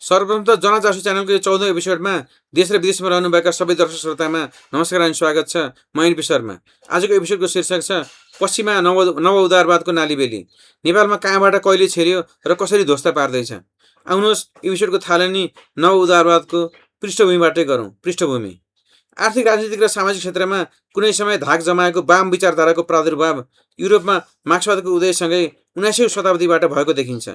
सर्वप्रथम त जनजासु च्यानलको यो 14औं एपिसोडमा देश र विदेशमा रहनुभएका सबै दर्शक श्रोतामा नमस्कार अनि स्वागत छ। म एनपी शर्मा। आजको एपिसोडको शीर्षक छ पश्चिमा नव उदारवादको नालीबेली। नेपालमा कहाँबाट कहिले छेर्यो र कसरी ध्वस्त पार्दैछ। आउनुहोस् एपिसोडको थालनी नव उदारवादको पृष्ठभूमिबाटै गरौँ। पृष्ठभूमि आर्थिक, राजनीतिक र सामाजिक क्षेत्रमा कुनै समय धाक जमाएको वाम विचारधाराको प्रादुर्भाव युरोपमा मार्क्सवादको उदयसँगै 19औं शताब्दीबाट भएको देखिन्छ।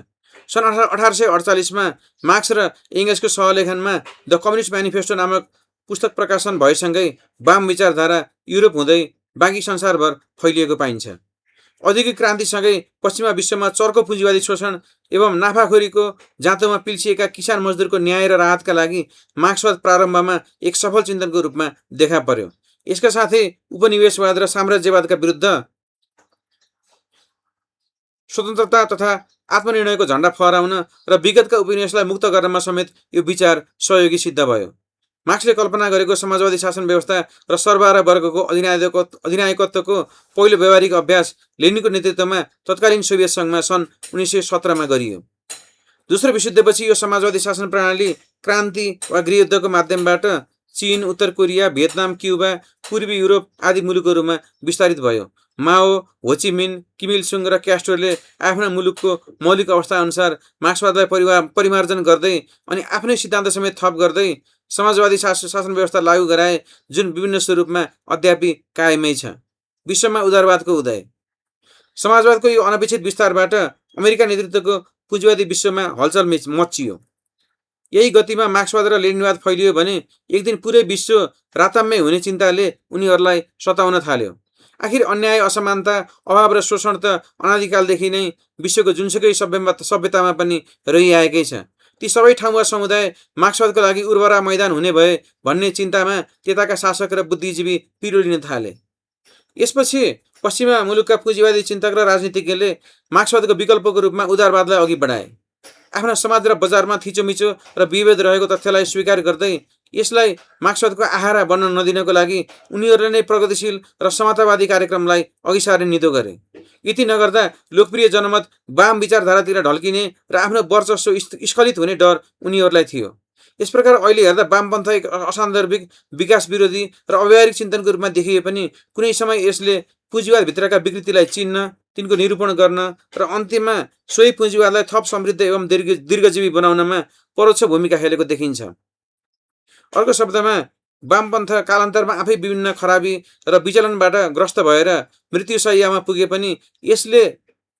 सन् 1848मा मार्क्स र एङ्गल्सको सहलेखनमा द कम्युनिस्ट म्यानिफेस्टो नामक पुस्तक प्रकाशन भएसँगै वाम विचारधारा युरोप हुँदै बाँकी संसारभर फैलिएको पाइन्छ। औद्योगिक क्रान्तिसँगै पश्चिमा विश्वमा चर्को पुँजीवादी शोषण एवं नाफाखोरीको जाँतोमा पिल्सिएका किसान मजदुरको न्याय र राहतका लागि मार्क्सवाद प्रारम्भमा एक सफल चिन्तनको रूपमा देखा पर्यो। यसका साथै उपनिवेशवाद र साम्राज्यवादका विरुद्ध स्वतन्त्रता तथा आत्मनिर्णयको झण्डा फहराउन र विगतका उपनिवेशलाई मुक्त गर्नमा समेत यो विचार सहयोगी सिद्ध भयो। मार्क्सले कल्पना गरेको समाजवादी शासन व्यवस्था र सरबार वर्गको अधिनायकत्वको पहिलो व्यावहारिक अभ्यास लेनिनको नेतृत्वमा तत्कालीन सोभियत सङ्घमा सन् 1917मा गरियो। दोस्रो विश्वयुद्धपछि यो समाजवादी शासन प्रणाली क्रान्ति वा गृहयुद्धको माध्यमबाट चीन, उत्तर कोरिया, भियतनाम, क्युबा, पूर्वी युरोप आदि मुलुकहरूमा विस्तारित भयो। माओ, होचिमिन, किम इल सुङ र क्यास्ट्रोले आफ्ना मुलुकको मौलिक अवस्था अनुसार मार्क्सवादलाई परिमार्जन गर्दै अनि आफ्नै सिद्धान्त समेत थप गर्दै समाजवादी शासन व्यवस्था लागू गराए, जुन विभिन्न स्वरूपमा अद्यापि कायमै छ। विश्वमा उदारवादको उदय। समाजवादको यो अनपेक्षित विस्तारबाट अमेरिका नेतृत्वको पुँजीवादी विश्वमा हलचल मच्चियो। यही गतिमा मार्क्सवाद र लेनिनवाद फैलियो भने एक दिन पुरै विश्व राताम्य हुने चिन्ताले उनीहरूलाई सताउन थाल्यो। आखिर अन्याय, असमानता, अभाव र शोषण त अनादिकालदेखि नै विश्वको जुनसुकै सभ्यतामा पनि रहिआएकै छ। ती सबै ठाउँ वा समुदाय मार्क्सवादको लागि उर्वरा मैदान हुने भए भन्ने चिन्तामा त्यताका शासक र बुद्धिजीवी पिरो लिन थाले। यसपछि पश्चिमा मुलुकका पुँजीवादी चिन्तक र राजनीतिज्ञले मार्क्सवादको विकल्पको रूपमा उदारवादलाई अघि बढाए। आफ्ना समाज र बजारमा थिचोमिचो र विभेद रहेको तथ्यलाई स्वीकार गर्दै यसलाई मार्क्सवादको आहारा बन्न नदिनको लागि उनीहरूले नै प्रगतिशील र समतावादी कार्यक्रमलाई अघि सार्ने निधो गरे। यति नगर्दा लोकप्रिय जनमत वाम विचारधारातिर ढल्किने र आफ्नो वर्चस्व स्खलित हुने डर उनीहरूलाई थियो। यस प्रकार अहिले हेर्दा वामपन्थ एक असान्दर्भिक, विकास विरोधी र अव्यावहारिक चिन्तनको रूपमा देखिए पनि कुनै समय यसले पुँजीवादभित्रका विकृतिलाई चिन्न, तिनको निरूपण गर्न र अन्त्यमा सोही पुँजीवादलाई थप समृद्ध एवं दीर्घजीवी बनाउनमा परोक्ष भूमिका खेलेको देखिन्छ। अर्को शब्दमा वामपन्थ कालान्तरमा आफै विभिन्न खराबी र विचलनबाट ग्रस्त भएर मृत्युशय्यामा पुगे पनि यसले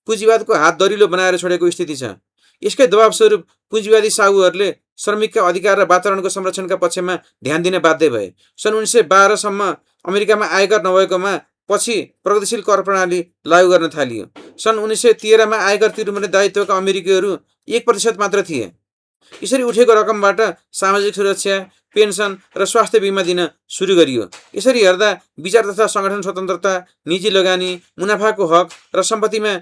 पुँजीवादको हात दरिलो बनाएर छोडेको स्थिति छ। यसकै दबावस्वरूप पुँजीवादी साहुहरूले श्रमिकका अधिकार र वातावरणको संरक्षणका पक्षमा ध्यान दिन बाध्य भए। सन् 1912सम्म अमेरिकामा आयकर नभएकोमा पछि प्रगतिशील कर प्रणाली लागू गर्न थालियो। सन् 1913मा आयकर तिर्नुपर्ने दायित्वका अमेरिकीहरू 1% मात्र थिए। यसरी उठेको रकमबाट सामाजिक सुरक्षा, पेन्सन र स्वास्थ्य बिमा दिन सुरु गरियो। यसरी हेर्दा विचार तथा सङ्गठन स्वतन्त्रता, निजी लगानी, मुनाफाको हक र सम्पत्तिमा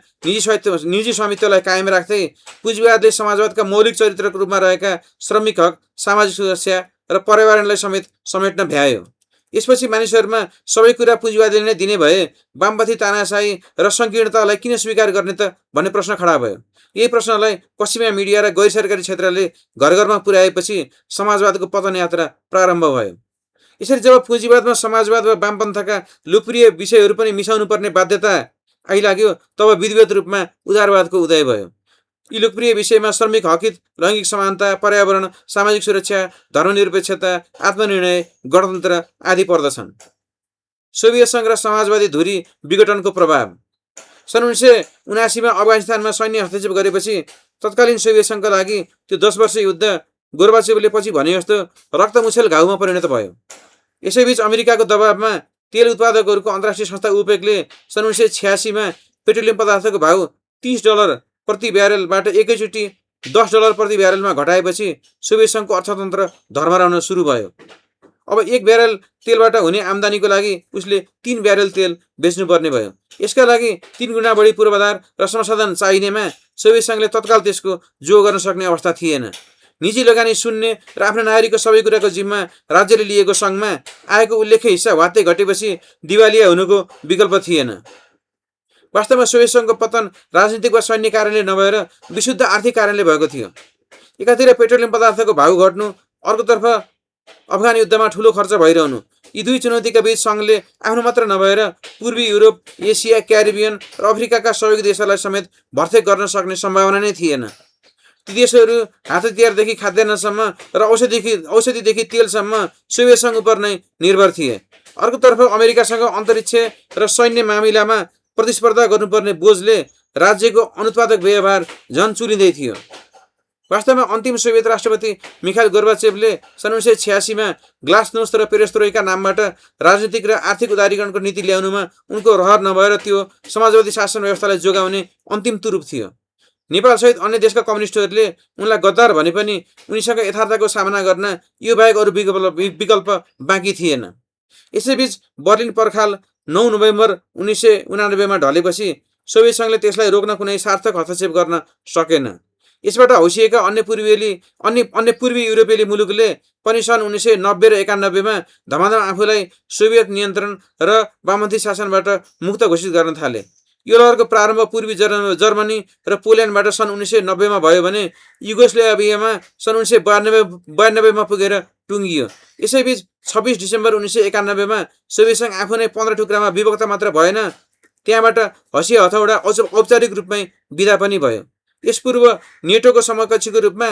निजी स्वामित्वलाई कायम राख्दै पुँजीवादले समाजवादका मौलिक चरित्रको रूपमा रहेका श्रमिक हक, सामाजिक सुरक्षा र पर्यावरणलाई समेत समेट्न भ्यायो। यसपछि मानिसहरूमा सबै कुरा पुँजीवादीले नै दिने भए वामपन्थी तानाशाही र सङ्कीर्णतालाई किन स्वीकार गर्ने त भन्ने प्रश्न खडा भयो। यही प्रश्नलाई पश्चिमा मिडिया र गैर सरकारी क्षेत्रले घर घरमा पुर्याएपछि समाजवादको पतन यात्रा प्रारम्भ भयो। यसरी जब पुँजीवादमा समाजवाद वा वामपन्थका लोकप्रिय विषयहरू पनि मिसाउनु पर्ने बाध्यता आइलाग्यो, तब विधिवत रूपमा उदारवादको उदय भयो। यी लोकप्रिय विषयमा श्रमिक हकित, लैङ्गिक समानता, पर्यावरण, सामाजिक सुरक्षा, धर्मनिरपेक्षता, आत्मनिर्णय, गणतन्त्र आदि पर्दछन्। सोभियत सङ्घ र समाजवादी धुरी विघटनको प्रभाव। सन् 1979मा अफगानिस्तानमा सैन्य हस्तक्षेप गरेपछि तत्कालीन सोभियत सङ्घका लागि त्यो 10 वर्ष युद्ध गोर्बाचेवले पछि भने जस्तो रक्तमुछेल घाउमा परिणत भयो। यसैबीच अमेरिकाको दबावमा तेल उत्पादकहरूको अन्तर्राष्ट्रिय संस्था ओपेकले सन् 1986मा पेट्रोलियम पदार्थको भाउ $30 प्रति ब्यारेलबाट एकैचोटि $10 प्रति ब्यारेलमा घटाएपछि सोभियत सङ्घको अर्थतन्त्र धर्मराउन सुरु भयो। अब 1 ब्यारेल तेलबाट हुने आम्दानीको लागि उसले 3 ब्यारेल तेल बेच्नुपर्ने भयो। यसका लागि 3 गुणा बढी पूर्वाधार र संसाधन चाहिनेमा सोभियत सङ्घले तत्काल त्यसको जो गर्न सक्ने अवस्था थिएन। निजी लगानी शून्य र आफ्ना नागरिकको सबै कुराको जिम्मा राज्यले लिएको सङ्घमा आएको उल्लेख्य हिस्सा वात्तै घटेपछि दिवालिया हुनुको विकल्प थिएन। वास्तवमा सोभियत सङ्घको पतन राजनीतिक वा सैन्य कारणले नभएर विशुद्ध आर्थिक कारणले भएको थियो। एकातिर पेट्रोलियम पदार्थको भाउ घट्नु, अर्कोतर्फ अफगान युद्धमा ठुलो खर्च भइरहनु, यी दुई चुनौतीका बीच सङ्घले आफ्नो मात्र नभएर पूर्वी युरोप, एसिया, क्यारिबियन र अफ्रिकाका सहयोगी देशहरूलाई समेत भर्ती गर्न सक्ने सम्भावना नै थिएन। ती देशहरू हात-हतियारदेखि खाद्यान्नसम्म र औषधिदेखि तेलसम्म सोभियत सङ्घ उप नै निर्भर थिए। अर्कोतर्फ अमेरिकासँग अन्तरिक्ष र सैन्य मामिलामा प्रतिस्पर्धा गर्नुपर्ने बोझले राज्यको अनुत्पादक व्यवहार झन चुलिँदै थियो। वास्तवमा अन्तिम सोभियत राष्ट्रपति मिखाइल गोर्बाचेभले सन् 1986मा ग्लासनोस्ट र पेरेस्ट्रोइका नामबाट राजनीतिक र आर्थिक उदारीकरणको नीति ल्याउनुमा उनको रहर नभएर त्यो समाजवादी शासन व्यवस्थालाई जोगाउने अन्तिम तुरुप थियो। नेपालसहित अन्य देशका कम्युनिस्टहरूले उनलाई गद्दार भने पनि उनीसँग यथार्थको सामना गर्न यो बाहेक अरू विकल्प बाँकी थिएन। यसैबीच बर्लिन पर्खाल 9 नोभेम्बर 1989मा ढलेपछि सोभियत सङ्घले त्यसलाई रोक्न कुनै सार्थक हस्तक्षेप गर्न सकेन। यसबाट हौसिएका अन्य पूर्वी युरोपेली मुलुकले पनि सन् 1990 र 91मा धमाधम आफूलाई सोभियत नियन्त्रण र वामपन्थी शासनबाट मुक्त घोषित गर्न थाले। यो लहरको प्रारम्भ पूर्वी जर्मनी र पोल्यान्डबाट सन् 1990मा भयो भने युगोस्लाभियामा सन् 1992मा पुगेर टुङ्गियो। यसैबीच 26 डिसेम्बर 1991मा सोभियत सङ्घ आफू नै 15 टुक्रामा विभक्त मात्र भएन, त्यहाँबाट हँसिया हथौडा औपचारिक रूपमै विदा पनि भयो। यसपूर्व नेटोको समकक्षीको रूपमा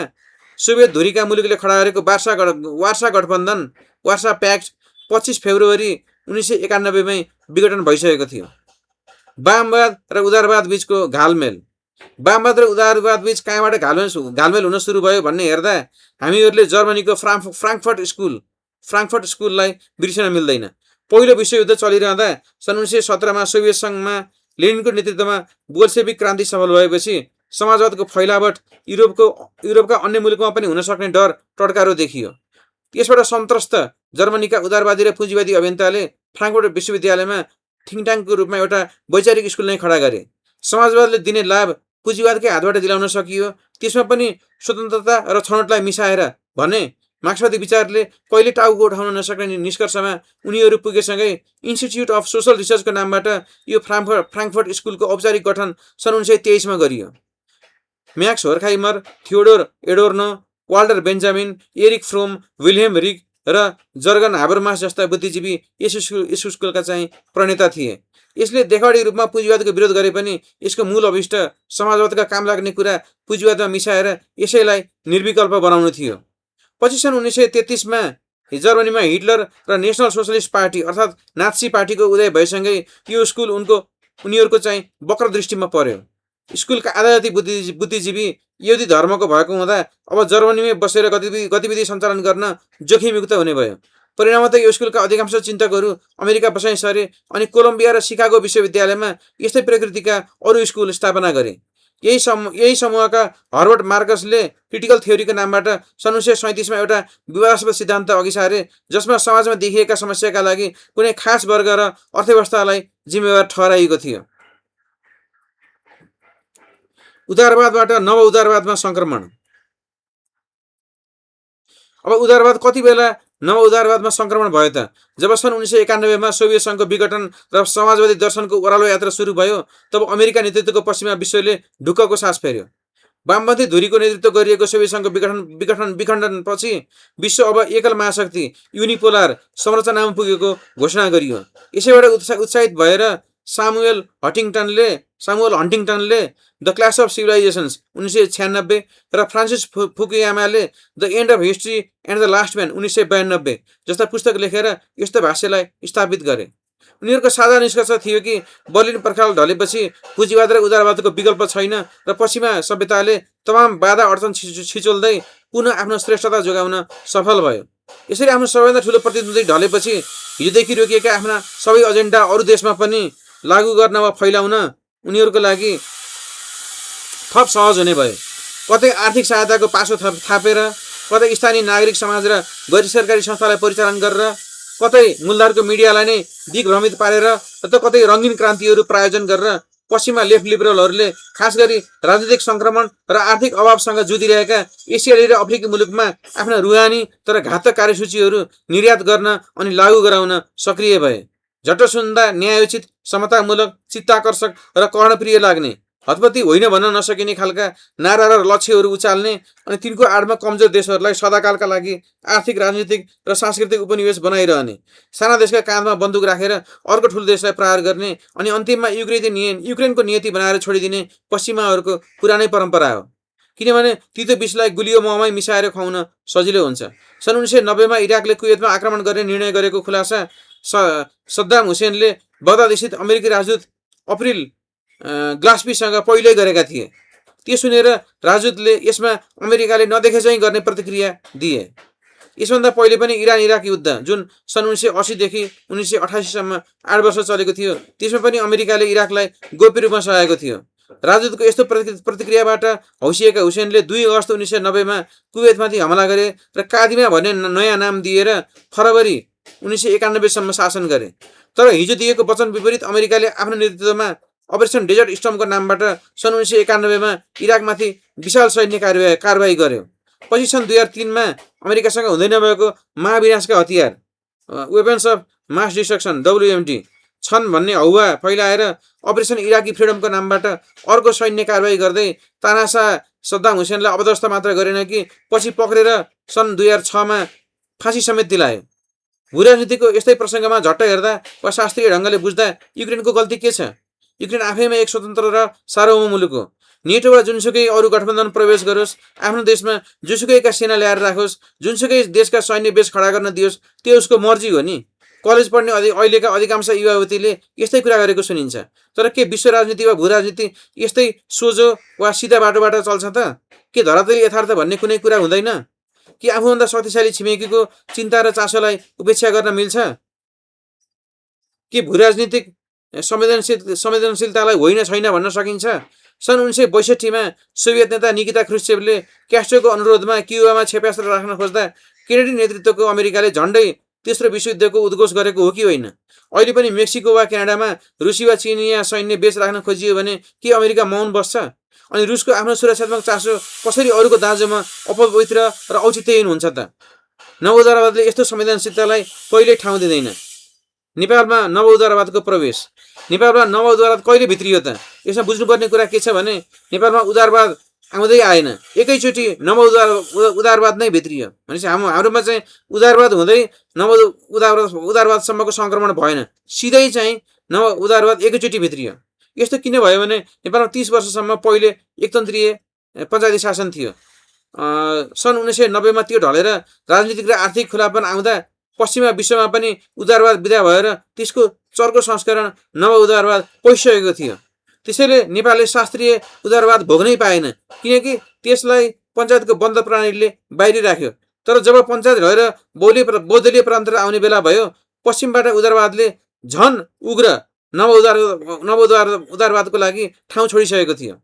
सोभियत धुरीका मुलुकले खडा गरेको वार्सा गठबन्धन वार्सा प्याक्ट 25 फेब्रुअरी 1991मै विघटन भइसकेको थियो। वामवाद र उदारवाद बीचको घालमेल। वामवाद र उदारवाद बीच कहाँबाट घालमेल हुन सुरु भयो भन्ने हेर्दा हामीहरूले जर्मनीको फ्राङ्कफर्ट स्कुललाई बिर्सन मिल्दैन। पहिलो विश्वयुद्ध चलिरहँदा सन् 1917मा सोभियत सङ्घमा लेनिनको नेतृत्वमा बोल्सेविक क्रान्ति सफल भएपछि समाजवादको फैलावट युरोपका अन्य मुलुकमा पनि हुन सक्ने डर टड्कारो देखियो। यसबाट सन्त्रस्त जर्मनीका उदारवादी र पुँजीवादी अभियन्ताले फ्राङ्कफर्ट विश्वविद्यालयमा थिङ्कट्याङ्कको रूपमा एउटा वैचारिक स्कुल नै खडा गरे। समाजवादले दिने लाभ पुँजीवादकै हातबाट दिलाउन सकियो, त्यसमा पनि स्वतन्त्रता र छनौटलाई मिसाएर भने मार्क्सवादी विचारले कहिले टाउको उठाउन नसक्ने निष्कर्षमा उनीहरू पुगेसँगै इन्स्टिच्युट अफ सोसल रिसर्चको नामबाट यो फ्राङ्कफर्ट स्कुलको औपचारिक गठन सन् 1923मा गरियो। Max Horkheimer, Theodor Adorno, Walter Benjamin, Erich Fromm, Wilhelm Reich र जर्गन हाबरमास जस्ता बुद्धिजीवी यस स्कुलका चाहिँ प्रणेता थिए। यसले देखाडी रूपमा पुँजीवादको विरोध गरे पनि यसको मूल अभिष्ट समाजवादका काम लाग्ने कुरा पुँजीवादमा मिसाएर यसैलाई निर्विकल्प बनाउनु थियो। पछि सन् 1933मा जर्मनीमा हिटलर र नेसनल सोसलिस्ट पार्टी अर्थात् नात्सी पार्टीको उदय भएसँगै यो स्कुल उनीहरूको चाहिँ वक्र दृष्टिमा पर्यो। स्कुलका आधा जति बुद्धिजीवी यहुदी धर्मको भएको हुँदा अब जर्मनीमै बसेर गतिविधि सञ्चालन गर्न जोखिमयुक्त हुने भयो। परिणामतः यो स्कुलका अधिकांश चिन्तकहरू अमेरिका बसाइँ सरे अनि कोलम्बिया र सिकागो विश्वविद्यालयमा यस्तै प्रकृतिका अरू स्कुल स्थापना गरे। यही समूहका हर्बर्ट मार्कसले क्रिटिकल थ्योरीको नामबाट सन् 1937मा एउटा विवादास्पद सिद्धान्त अघि सारे, जसमा समाजमा देखिएका समस्याका लागि कुनै खास वर्ग र अर्थव्यवस्थालाई जिम्मेवार ठहराइएको थियो। उदारवादबाट नव उदारवादमा सङ्क्रमण। अब उदारवाद कति बेला नव उदारवादमा सङ्क्रमण भयो त? जब सन् 1991मा सोभियत सङ्घको विघटन र समाजवादी दर्शनको ओह्रालो यात्रा सुरु भयो, तब अमेरिका नेतृत्वको पश्चिमा विश्वले ढुक्कको सास फेर्यो। वामपन्थी धुरीको नेतृत्व गरिएको सोभियत सङ्घको विखण्डनपछि विश्व अब एकल महाशक्ति युनिपोलार संरचनामा पुगेको घोषणा गरियो। यसैबाट उत्साहित भएर सामुएल हन्टिङटनले द क्लास अफ सिभिलाइजेसन्स 1996 र फ्रान्सिस फुकुयामाले the end of history and the last man 1992 जस्ता पुस्तक लेखेर यस्तो भाष्यलाई स्थापित गरे। उनीहरूको साझा निष्कर्ष थियो कि बर्लिन पर्खाल ढलेपछि पुँजीवाद र उदारवादको विकल्प छैन र पश्चिमा सभ्यताले तमाम बाधा अडचन छिचोल्दै पुनः आफ्नो श्रेष्ठता जोगाउन सफल भयो। यसरी आफ्नो सबैभन्दा ठुलो प्रतिद्वन्दी ढलेपछि हिजोदेखि रोकिएका आफ्ना सबै एजेन्डा अरू देशमा पनि लागू गर्न वा फैलाउन उनीहरूको लागि थप सहज हुने भयो। कतै आर्थिक सहायताको पासो थापेर, कतै स्थानीय नागरिक समाज र गैर सरकारी संस्थालाई परिचालन गरेर, कतै मूलधारको मिडियालाई नै दिग्भ्रमित पारेर, त कतै रङ्गीन क्रान्तिहरू प्रायोजन गरेर पश्चिमा लेफ्ट लिबरलहरूले खास गरी राजनीतिक सङ्क्रमण र आर्थिक अभावसँग जुधिरहेका एसियाली र अफ्रिकी मुलुकमा आफ्ना रुहानी तर घातक कार्यसूचीहरू निर्यात गर्न अनि लागू गराउन सक्रिय भए। झट्ट सुन्दा न्यायोचित, समतामूलक, चित्ताकर्षक र कर्णप्रिय लाग्ने हतपति होइन भन्न नसकिने खालका नारा र लक्ष्यहरू उचाल्ने अनि तिनको आडमा कमजोर देशहरूलाई सदाकालका लागि आर्थिक राजनीतिक र सांस्कृतिक उपनिवेश बनाइरहने, साना देशका काँधमा बन्दुक राखेर अर्को ठुलो देशलाई प्रहार गर्ने अनि अन्तिममा युक्रेनको नियति बनाएर छोडिदिने पश्चिमाहरूको पुरानै परम्परा हो। किनभने तितो विषलाई गुलियो महमै मिसाएर खुवाउन सजिलो हुन्छ। सन् 1990मा इराकले कुवेतमा आक्रमण गर्ने निर्णय गरेको खुलासा सद्दाम हुसेनले बगदादस्थित अमेरिकी राजदूत अप्रिल ग्लास्पीसँग पहिल्यै गरेका थिए। त्यो सुनेर राजदूतले यसमा अमेरिकाले नदेखेझैँ गर्ने प्रतिक्रिया दिए। यसभन्दा पहिले पनि इरान इराक युद्ध जुन सन् 1980देखि 1988सम्म 8 वर्ष चलेको थियो, त्यसमा पनि अमेरिकाले इराकलाई गोप्य रूपमा सहायको थियो। राजदूतको यस्तो प्रतिक्रियाबाट हौसिएका हुसेनले 2 अगस्त 1990मा कुवेतमाथि हमला गरे र कादिमा भन्ने नयाँ नाम दिएर फरवरी 1991सम्म शासन गरे। तर हिजो दिएको वचन विपरीत अमेरिकाले आफ्नो नेतृत्वमा अपरेसन डेजर्ट स्टर्मको नामबाट सन् 1991मा इराकमाथि विशाल सैन्य कारबाही गर्यो। पछि सन् 2003मा अमेरिकासँग हुँदै नभएको महाविनाशका हतियार weapons of mass destruction WMD छन् भन्ने हौवा फैलाएर अपरेसन इराकी फ्रिडमको नामबाट अर्को सैन्य कारबाही गर्दै तानाशाह सद्दाम हुसेनलाई अपदस्थ मात्र गरेन कि पछि पक्रेर सन् 2006मा फाँसी समेत दिलायो। भूराजनीतिको यस्तै प्रसङ्गमा झट्ट हेर्दा वा शास्त्रीय ढङ्गले बुझ्दा युक्रेनको गल्ती के छ? युक्रेन आफैमा एक स्वतन्त्र र सार्वभौम मुलुक हो। नेटो वा जुनसुकै अरू गठबन्धन प्रवेश गरोस्, आफ्नो देशमा जुनसुकैका सेना ल्याएर राखोस्, जुनसुकै देशका सैन्य बेस खडा गर्न दियोस्, त्यो उसको मर्जी हो नि। कलेज पढ्ने अहिलेका अधिकांश युवावतीले यस्तै कुरा गरेको सुनिन्छ। तर के विश्व राजनीति वा भूराजनीति यस्तै सोझो वा सिधा बाटोबाट चल्छ त? के धरातली यथार्थ भन्ने कुनै कुरा हुँदैन? कि आफूभन्दा शक्तिशाली छिमेकीको चिन्ता र चासोलाई उपेक्षा गर्न मिल्छ? के भूराजनीतिक संवेदनशीलतालाई होइन छैन भन्न सकिन्छ? सन् 1962मा सोभियत नेता निकिता ख्रुश्चेभले क्यास्ट्रोको अनुरोधमा क्युबामा क्षेप्यास्त्र राख्न खोज्दा केनेडी नेतृत्वको अमेरिकाले झन्डै तेस्रो विश्वयुद्धको उद्घोष गरेको हो कि होइन? अहिले पनि मेक्सिको वा क्यानाडामा रुसी वा चिनिया सैन्य बेस राख्न खोजियो भने के अमेरिका मौन बस्छ? अनि रुसको आफ्नो सुरक्षात्मक चासो कसरी अरूको दाँजोमा अपवित्र र औचित्यहीन हुन्छ त? नवउदारवादले यस्तो संवेदनशीलतालाई कहिल्यै ठाउँ दिँदैन। नेपालमा नवउदारवादको प्रवेश। नेपालमा नवउदारवाद कहिले भित्रियो त? यसमा बुझ्नुपर्ने कुरा के छ भने नेपालमा उदारवाद आउँदै आएन, एकैचोटि उदारवाद नै भित्रियो। भनेपछि हाम्रोमा चाहिँ उदारवाद हुँदै उदारवादसम्मको सङ्क्रमण भएन, सिधै चाहिँ उदारवाद एकैचोटि भित्रियो। यस्तो किन भयो भने नेपालमा 30 वर्षसम्म पहिले एकतन्त्रीय पञ्चायती शासन थियो। सन् 1990मा त्यो ढलेर राजनीतिक र आर्थिक खुलापन आउँदा पश्चिमा विश्वमा पनि उदारवाद विदा भएर त्यसको चर्को संस्करण नवउदारवाद पसिसकेको थियो। त्यसैले नेपालले शास्त्रीय उदारवाद भोग्नै पाएन, किनकि त्यसलाई पञ्चायतको बन्द प्रणालीले बाहिरी राख्यो। तर जब पञ्चायत भएर बहुदलीय प्रन्तर आउने बेला भयो, पश्चिमबाट उदारवादले झन उग्र नवउदारवादको लागि ठाउँ छोडिसकेको थियो।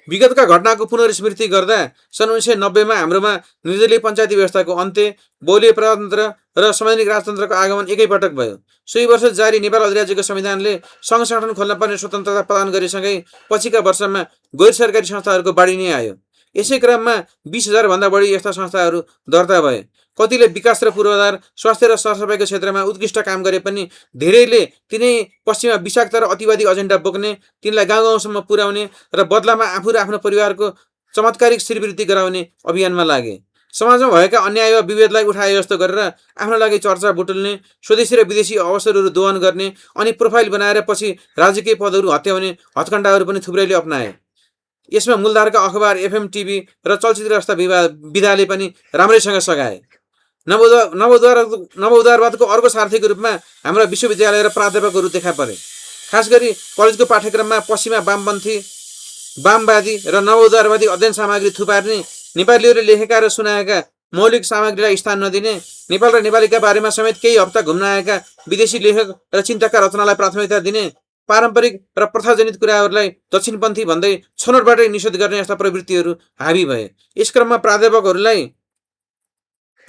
विगतका घटनाको पुनर्स्मृति गर्दा सन् 1990मा हाम्रोमा निर्दलीय पञ्चायती व्यवस्थाको अन्त्य, बहुदलीय प्रजातन्त्र र संवैधानिक राजतन्त्रको आगमन एकैपटक भयो। सोही वर्ष जारी नेपाल अधिराज्यको संविधानले सङ्घ संगठन खोल्न पर्ने स्वतन्त्रता प्रदान गरेसँगै पछिका वर्षमा गैर सरकारी संस्थाहरूको बाढी नै आयो। यसै क्रममा 20,000 भन्दा बढी यस्ता संस्थाहरू दर्ता भए। कतिले विकास र पूर्वाधार, स्वास्थ्य र सरसफाइको क्षेत्रमा उत्कृष्ट काम गरे पनि धेरैले तिनै पश्चिमा विषाक्त र अतिवादी एजेन्डा बोक्ने, तिनलाई गाउँ गाउँसम्म पुर्याउने र बदलामा आफू र आफ्नो परिवारको चमत्कारिक श्रीवृद्धि गराउने अभियानमा लागे। समाजमा भएका अन्याय वा विभेदलाई उठाए जस्तो गरेर आफ्नो लागि चर्चा बुटुल्ने, स्वदेशी र विदेशी अवसरहरू दोहन गर्ने अनि प्रोफाइल बनाएर पछि राजकीय पदहरू हत्याउने हत्कण्डाहरू पनि थुप्रैले अपनाए। यसमा मूलधारका अखबार, FM, TV र चलचित्र जस्ता विधाले पनि राम्रैसँग सघाए। नवउदारवादको अर्को सारथीको रूपमा हाम्रा विश्वविद्यालय र प्राध्यापकहरू देखा परे। खास गरी कलेजको पाठ्यक्रममा पश्चिमा वामवादी र नवउदारवादी अध्ययन सामग्री थुपार्ने, नेपालीहरूले लेखेका र सुनाएका मौलिक सामग्रीलाई स्थान नदिने, नेपाल र नेपालीका बारेमा समेत केही हप्ता घुम्न आएका विदेशी लेखक र चिन्तकका रचनालाई प्राथमिकता दिने, पारम्परिक र प्रथाजनित कुराहरूलाई दक्षिणपन्थी भन्दै छनौटबाटै निषेध गर्ने जस्ता प्रवृत्तिहरू हावी भए। यस क्रममा प्राध्यापकहरूलाई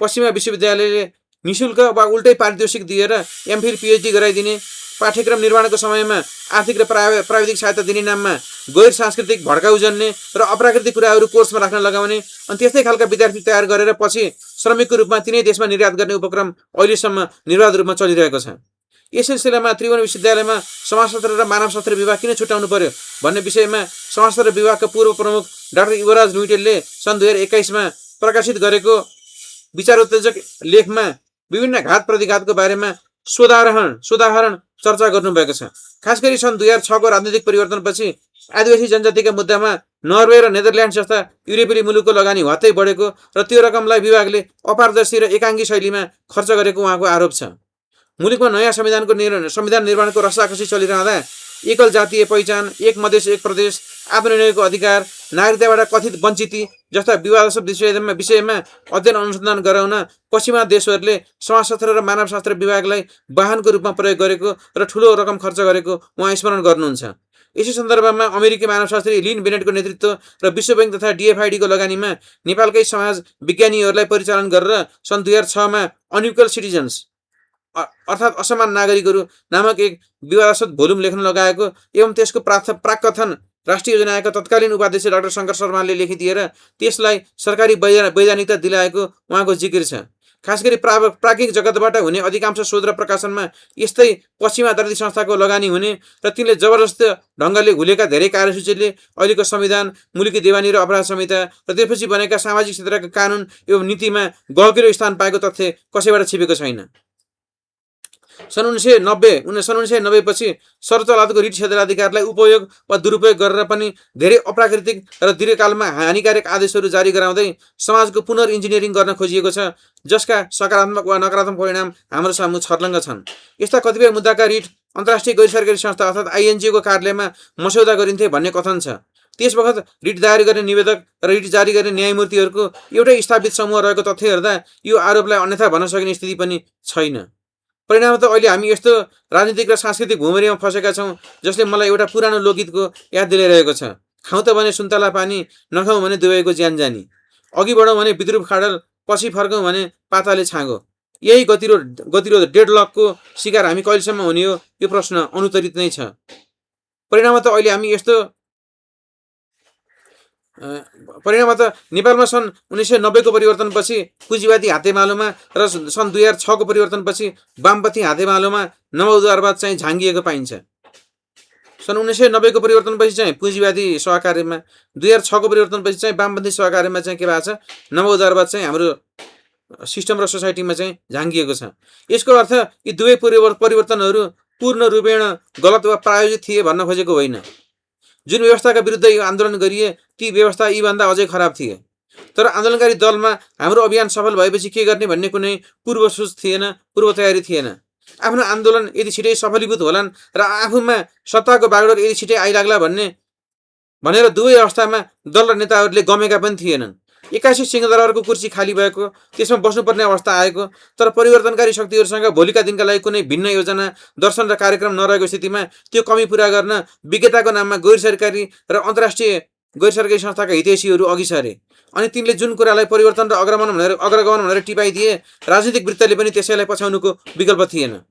पश्चिमा विश्वविद्यालयले निःशुल्क वा उल्टै पारितोषिक दिएर MPhil PhD गराइदिने, पाठ्यक्रम निर्माणको समयमा आर्थिक र प्राविधिक सहायता दिने नाममा गैर सांस्कृतिक भड्काउ जन्ने र अप्राकृतिक कुराहरू कोर्समा राख्न लगाउने अनि त्यस्तै खालका विद्यार्थी तयार गरेर पछि श्रमिकको रूपमा तिनै देशमा निर्यात गर्ने उपक्रम अहिलेसम्म निर्वाध रूपमा चलिरहेको छ। यस सिलसिलामा त्रिभुवन विश्वविद्यालयमा समाजशास्त्र र मानवशास्त्र विभाग किन छुट्याउनु पर्यो भन्ने विषयमा समाजशास्त्र विभागका पूर्व प्रमुख डाक्टर युवराज लुइटेलले सन् 2021मा प्रकाशित गरेको विचार उत्तेजक लेखमा विभिन्न घात प्रतिघातको बारेमा सोदाहरण चर्चा गर्नुभएको छ। खास गरी सन् 2006को राजनीतिक परिवर्तनपछि आदिवासी जनजातिका मुद्दामा नर्वे र नेदरल्यान्ड जस्ता युरोपेली मुलुकको लगानी हत्तै बढेको र त्यो रकमलाई विभागले अपारदर्शी र एकाङ्गी शैलीमा खर्च गरेको उहाँको आरोप छ। मुलुकमा नयाँ संविधान निर्माणको रसाकसी चलिरहँदा एकल जातीय पहिचान, एक मधेस एक प्रदेश, आत्मनिर्णयको अधिकार, नागरिकताबाट कथित वञ्चिती जस्ता विवादास्पद विषयमा अध्ययन अनुसन्धान गराउन पश्चिमा देशहरूले समाजशास्त्र र मानवशास्त्र विभागलाई वाहनको रूपमा प्रयोग गरेको र ठूलो रकम खर्च गरेको उहाँ स्मरण गर्नुहुन्छ। यसै सन्दर्भमा अमेरिकी मानवशास्त्री लिन बेनेटको नेतृत्व र विश्व बैंक तथा DFID को लगानीमा नेपालकै समाज विज्ञानीहरूलाई परिचालन गरेर सन् 2006मा अनइक्वल सिटिजन्स अर्थात् असमान नागरिकहरू नामक एक विवादास्पद भोल्युम लेख्न लगाएको एवं त्यसको प्राक्कथन राष्ट्रिय योजनाका तत्कालीन उपाध्यक्ष डाक्टर शङ्कर शर्माले लेखिदिएर त्यसलाई सरकारी वैधानिकता दिलाएको उहाँको जिकिर छ। खास गरी प्राज्ञिक जगतबाट हुने अधिकांश शोध र प्रकाशनमा यस्तै पश्चिमा आधारित संस्थाको लगानी हुने र तिनले जबरजस्त ढङ्गले घुलेका धेरै कार्यसूचीले अहिलेको संविधान, मुलुकी देवानी र अपराध संहिता र त्यसपछि बनेका सामाजिक क्षेत्रका कानुन एवं नीतिमा गहकिलो स्थान पाएको तथ्य कसैबाट छिपेको छैन। सन् 1990 पछि सर्वोच्च अदालतको रिट क्षेत्राधिकारलाई उपयोग वा दुरुपयोग गरेर पनि धेरै अप्राकृतिक र दीर्घकालमा हानिकारक आदेशहरू जारी गराउँदै समाजको पुनर्इन्जिनियरिङ गर्न खोजिएको छ, जसका सकारात्मक वा नकारात्मक परिणाम हाम्रो सामु छर्लङ्ग छन्। यस्ता कतिपय मुद्दाका रिट अन्तर्राष्ट्रिय गैर सरकारी संस्था अर्थात् INGO को कार्यालयमा मस्यौदा गरिन्थे भन्ने कथन छ। त्यस बखत रिट दायर गर्ने निवेदक र रिट जारी गर्ने न्यायमूर्तिहरूको एउटै स्थापित समूह रहेको तथ्य हेर्दा यो आरोपलाई अन्यथा भन्न सकिने स्थिति पनि छैन। परिणाम त अहिले हामी यस्तो राजनीतिक र सांस्कृतिक भूमरीमा फसेका छौँ जसले मलाई एउटा पुरानो लोकगीतको याद दिलाइरहेको छ। खाउँ त भने सुन्तला पानी, नखाउँ भने दुवैको ज्यान जानी, अघि बढौँ भने विद्रुप खाडल, पछि फर्कौँ भने पाताले छाँगो। यही गतिरोध डेडलकको शिकार हामी कहिलेसम्म हुने हो, यो प्रश्न अनुत्तरित नै छ। परिणाम त नेपालमा सन् 1990 को परिवर्तनपछि पुँजीवादी हातेमालोमा र सन् 2006 को परिवर्तनपछि वामपन्थी हातेमालोमा नवउदारवाद चाहिँ झाँगिएको पाइन्छ। सन् 1990 को परिवर्तनपछि चाहिँ पुँजीवादी सहकार्यमा, 2006 को परिवर्तनपछि चाहिँ वामपन्थी सहकार्यमा चाहिँ के भएको छ, नवउदारवाद चाहिँ हाम्रो सिस्टम र सोसाइटीमा चाहिँ झाँगिएको छ। यसको अर्थ यी दुवै परिवर्तनहरू पूर्ण रूपेण गलत वा प्रायोजित थिए भन्न खोजेको होइन। जुन व्यवस्थाका विरुद्ध यो आन्दोलन गरिए ती व्यवस्था यीभन्दा अझै खराब थिए। तर आन्दोलनकारी दलमा हाम्रो अभियान सफल भएपछि के गर्ने भन्ने कुनै पूर्व सोच थिएन, पूर्व तयारी थिएन। आफ्नो आन्दोलन यदि छिटै सफलीभूत होलान् र आफूमा सत्ताको बागडोर यदि छिटै आइलाग्ला भनेर दुवै अवस्थामा दल र नेताहरूले गमेका पनि थिएनन्। 81 सिंहदरबारको कुर्सी खाली भएको, त्यसमा बस्नुपर्ने अवस्था आएको, तर परिवर्तनकारी शक्तिहरूसँग भोलिका दिनका लागि कुनै भिन्न योजना, दर्शन र कार्यक्रम नरहेको स्थितिमा त्यो कमी पुरा गर्न विज्ञताको नाममा गैर सरकारी र अन्तर्राष्ट्रिय गैर सरकारी संस्थाका हितैषीहरू अघि सरे। अनि तिनले जुन कुरालाई परिवर्तन र अग्रगमन भनेर टिपाइदिए, राजनीतिक वृत्तले पनि त्यसैलाई पछ्याउनुको विकल्प थिएन।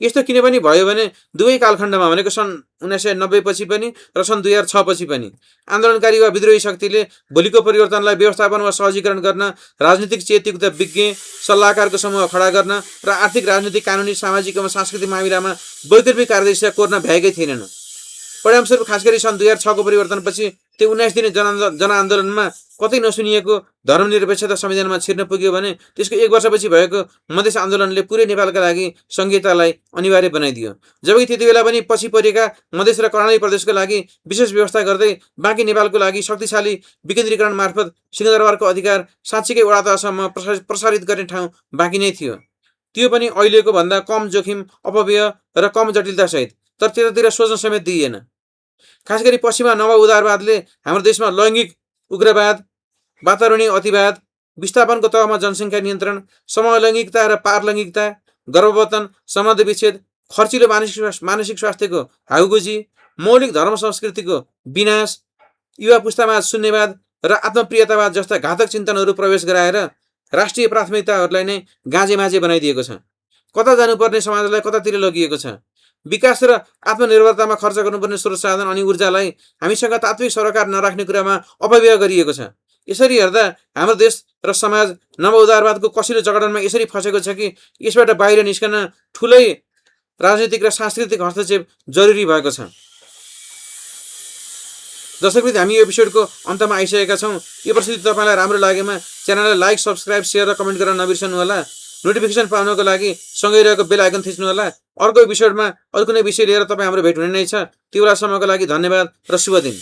यस्तो किन पनि भयो भने दुवै कालखण्डमा भनेको सन् 1990 पछि पनि र सन् 2006 पछि पनि आन्दोलनकारी वा विद्रोही शक्तिले भोलिको परिवर्तनलाई व्यवस्थापन वा सहजीकरण गर्न राजनीतिक चेतयुक्त विज्ञ सल्लाहकारको समूह खडा गर्न र आर्थिक, राजनीतिक, कानुनी, सामाजिक एवं सांस्कृतिक मामिलामा वैकल्पिक कार्यदर्शिता कोर्न भ्याएकै थिएनन्। परिणामस्वरूप खास गरी सन् 2006 को परिवर्तनपछि त्यो 19 दिने जनआन्दोलनमा कतै नसुनिएको धर्मनिरपेक्षता संविधानमा छिर्न पुग्यो भने त्यसको 1 वर्षपछि भएको मधेस आन्दोलनले पुरै नेपालका लागि संहितालाई अनिवार्य बनाइदियो। जबकि त्यति बेला पनि पछि परेका मधेस र कर्णाली प्रदेशको लागि विशेष व्यवस्था गर्दै बाँकी नेपालको लागि शक्तिशाली विकेन्द्रीकरण मार्फत सिंहदरबारको अधिकार साँच्चीकै वडा तहसम्म प्रसारित गर्ने ठाउँ बाँकी नै थियो। त्यो पनि अहिलेको भन्दा कम जोखिम, अपव्यय र कम जटिलतासहित, तर त्यतातिर सोच्न समेत दिइएन। खास गरी पश्चिमा नवउदारवादले हाम्रो देशमा लैङ्गिक उग्रवाद, वातावरणीय अतिवाद, विस्थापनको तहमा जनसङ्ख्या नियन्त्रण, समलैङ्गिकता र पारलैङ्गिकता, गर्भवतन, सम्बन्ध विच्छेद, खर्चिलो मानसिक स्वास्थ्यको हाउगुजी, मौलिक धर्म संस्कृतिको विनाश, युवा पुस्तामा शून्यवाद र आत्मप्रियतावाद जस्ता घातक चिन्तनहरू प्रवेश गराएर राष्ट्रिय प्राथमिकताहरूलाई नै गाँजेमाझे बनाइदिएको छ। कता जानुपर्ने समाजलाई कतातिर लगिएको छ। विकास र आत्मनिर्भरतामा खर्च गर्नुपर्ने स्रोत साधन अनि ऊर्जालाई हामीसँग तात्विक सरोकार नराख्ने कुरामा अपव्यय गरिएको छ। यसरी हेर्दा हाम्रो देश र समाज नवउदारवादको कसिलो जगडनमा यसरी फँसेको छ कि यसबाट बाहिर निस्कन ठुलै राजनीतिक र सांस्कृतिक हस्तक्षेप जरुरी भएको छ। दर्शकवृन्द, हामी यो एपिसोडको अन्तमा आइसकेका छौँ। यो प्रस्तुति तपाईँलाई राम्रो लागेमा च्यानललाई लाइक, सब्सक्राइब, सेयर र कमेन्ट गर्न नबिर्सनुहोला। नोटिफिकेसन पाउनको लागि सँगै रहेको बेल आइकन थिच्नुहोला। अर्को एपिसोडमा अर्को कुनै विषय लिएर तपाईँ हाम्रो भेट हुने नै छ। त्यो बेलासम्मको लागि धन्यवाद र शुभ दिन।